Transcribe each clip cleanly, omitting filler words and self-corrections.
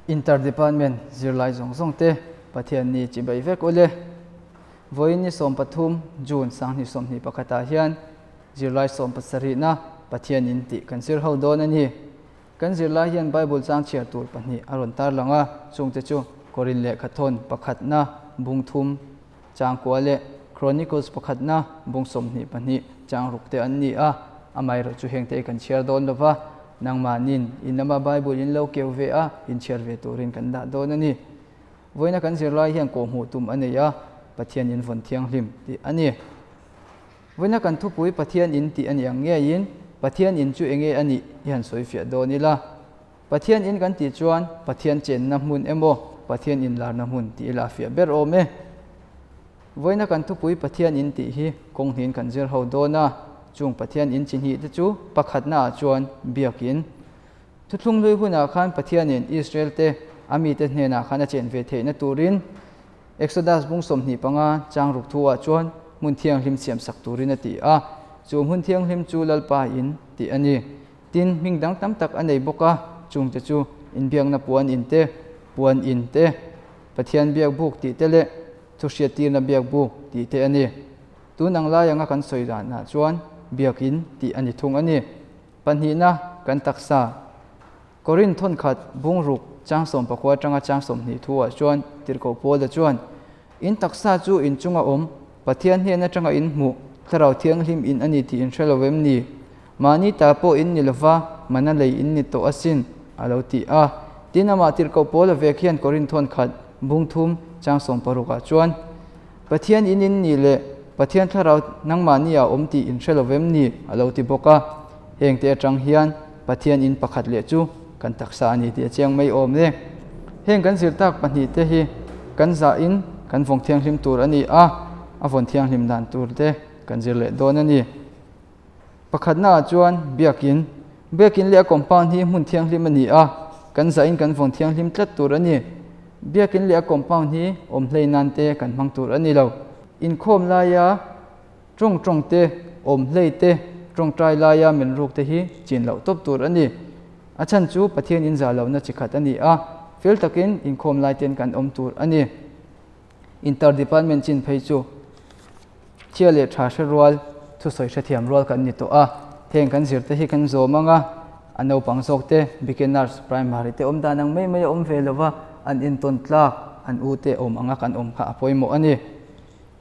Inter Department zirlai zawng zawng te Pathianni chibai vek ule. Vawiin ni 13 June 2021 ah hian zirlai 70na Pathian in tih kan zir ho dawn a ni. Kan zirlai hian Bible chang chhiar tur pahnih a rawn tarlang a, chungte chu Korin lehkhathawn pakhatna bung thum chang kua leh Chronicles pakhatna bung 22 chang ruk te an ni a. Amaherawh chu hengte kan chhiar dawn lova, nangmahnin in lama Bible in lo keu ve a, in chhiar ve turin kan dah dawn a ni. Vawiina kan zirlai hian kawhhmuh tum a nei a, Pathian in vawn thianghlim tih a ni. Vawiina kan thupui Pathian in tih a ni ang ngeiin Pathian in chu enge a nih i han sawi fiah dawn ila. Pathian in kan tih chuan Pathian chenna hmun emaw Pathian inlarna hmun tih ila a fiah ber awm e. Vawiina kan thupui Pathian in tih hi kawng hnihin kan zir ho dawn a, chung Pathian in chi hnih te chu pakhatna ah chuan Biakin. Thuthlung hlui hunah khan Pathianin Israel te a mite hnenah khan a chen ve theihna turin Exodus bung 25 chang ruk thu ah chuan hmun thianghlim siam sak turin a ti a, chu hmun thianghlim chu Lalpa in tih a ni. Tin, hming dang tam tak a nei bawk a, chungte chu inbiakna puan in te, puan in te, Pathian biak buk tih te leh thuhriattirna biak buk tih te a ni. Tun ang lai anga kan sawi danah chuan biakin tih a ni thung a ni. Pahnihna, kan taksa. Korinth thawnkhat bungruk chang 19 atanga chang 20 thu ah chuan Tirhkoh Paula chuan, In taksa chu in chunga awm, Pathian hnen atanga in hmuh, Thlarau Thianghlim in a ni tih in hre lo em ni? Mahni ta pawh in ni lova, mana lei in ni tawh asin, a lo ti a. Tin, amah Tirhkoh Paula vek hian Korinth thawnkhat bung thum chang 60 ah chuan, Pathian in in nih leh Pathian Thlarau nangmahni ah awm tih in hre lo vem ni? a lo ti bawk a. Hengte atang hian Pathian in pakhat leh chu kan taksa a ni tih a chiang mai awm e. Heng kan zir tak pahnih te hi kan zah in kan vawng thianghlim tur a ni a, a vawn thianghlim dan tur te kan zir leh dawn a ni. Pakhatna ah chuan Biakin, Biakin leh a compound hi hmun thianghlim a ni a, kan zah in kan vawng thianghlim tlat tur a ni. Biakin leh a compound hi awm hlei nan te kan hmang tur a ni lo. Inkhawm laia tawng tawng te, awm hlei te, tawngtai laia min ruk te hi chin loh tawp tur a ni. A chhan chu Pathian in zah lohna chi khat a ni a, fel takin inkhawm lai ten kan awm tur a ni. Inter department chin phei chu chhia leh tha hre rual, thusawi hrethiam rual kan ni tawh a, heng kan zir te hi kan zawm ang a, a naupang zawk te beginners primary te awm dan ang mai mai a awm ve lova, an intawn tlak, an u te awm anga kan awm kha a pawimawh a ni.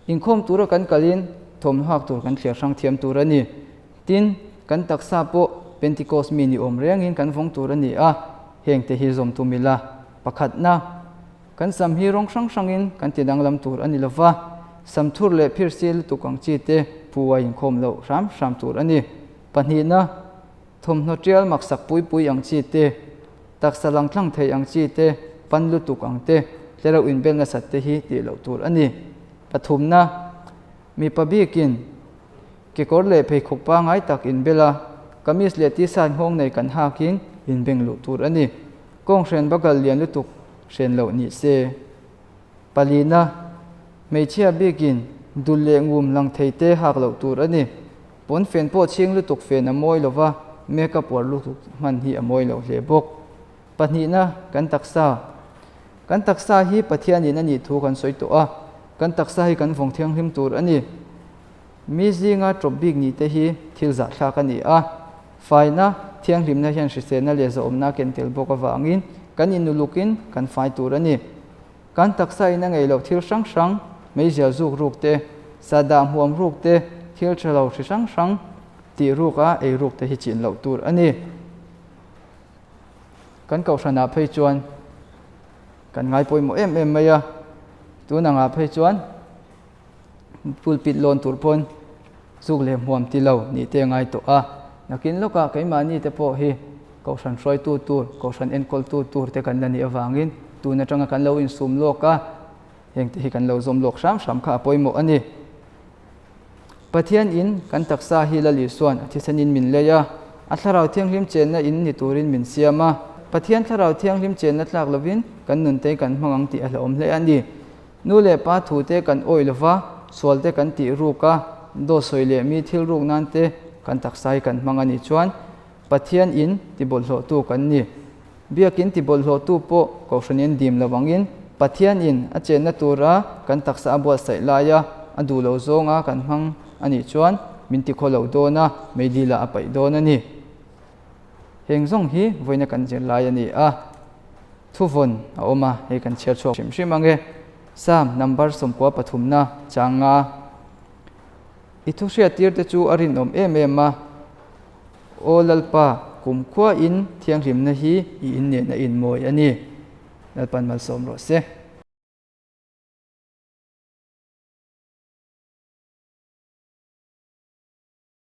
Inkhawm tura kan kalin thawmhnaw hak tur kan thliar hrang thiam tur a ni. Tin, kan taksa pawh Pentecost mi ni awm rengin kan vawng tur a ni a, heng te hi zawm tum ila. Pakhatna, kan sam hi rawng hrang hrangin kan ti danglam tur a ni lova, sam thur leh phir si lutuk ang chi te pu a inkhawm loh hram hram tur a ni. Pahnihna, thawmhnaw tial maksak pui pui ang chi te, taksa lang tlang thei ang chi te, pan lutuk ang te, tlereuh inbel nasat te hi tih loh tur a ni. Pathumna, mipa bikin kekawr leh pheikhawk pangai tak inbel a, kamis leh t-shirt nghawng nei kan hakin inbeng luh tur a ni. Kawng hren bagal lian lutuk hren loh ni se. Palina, hmeichhia bikin dul leh ngum lang thei te hak loh tur a ni. Pawn fen pawh chhing lutuk fen a mawi lova, makeup uar lutuk hman hi a mawi lo hle bawk. Pahnihna, kan taksa. Kan taksa hi Pathianin a nih thu kan sawi tawh a, kan taksa hi kan vawng thianghlim tur a ni. Mi zinga tawp bik nih te hi thil zahthlak a ni a, faina thianghlimna hian hriselna leh zawhawmna a ken tel bawk avangin kan inulukin kan fai tur a ni. Kan taksa in a ngei loh thil hrang hrang, meizial zuk ruk te, sahdah hmuam ruk te, thil tha lo hri hrang hrang tih ruk a ei ruk te hi chin loh tur a ni. Kan kohhranah phei chuan kan ngai pawimawh em em mai a, tun angah phei chuan pulpit lawn tur pawn zuk leh hmuam ti lo nih te a ngai tawh a, nakin lawkah keimahni te pawh hi kohhran hruaitu tur, kohhran enkawltu tur te kan la nih avangin tun atanga kan lo insum lawk a, heng te hi kan lo zawm lawk hram hram kha a pawimawh a ni. Pathian in kan taksa hi Lal Isuan a thisenin min lei a, a Thlarau Thianghlim chenna in ni turin min siam a, Pathian Thlarau Thianghlim chenna tlak lovin kan nunte kan hmang ang tih a hlauhawm hle a ni. Nu leh pa thute kan awih lova, sualte kan tih ruk a, dawt sawi leh mi thil ruk nan te kan taksa hi kan hmang a nih chuan Pathian in ti bawlhhlawhtu kan ni. Biakin tibawlhhlawhtu pawh Kohhranin dim lo angin Pathianin a chenna tura kan taksa a buatsaih laia a duh lo zawnga kan hmang a nih chuan min tikhaw lo dawn a, meidila a paih dawn a ni. Heng zawng hi vawiina kan zirlai a ni a, thuvawn a awm a, hei kan chhiar chhuak hrim hrim ang e. Psalm number 93 chang nga. I thu hriattir te chu a rinawm em em a, Aw Lalpa, kumkhua in thianghlimna hi i in nen a inmawi a ni. Lalpan malsawm rawh se.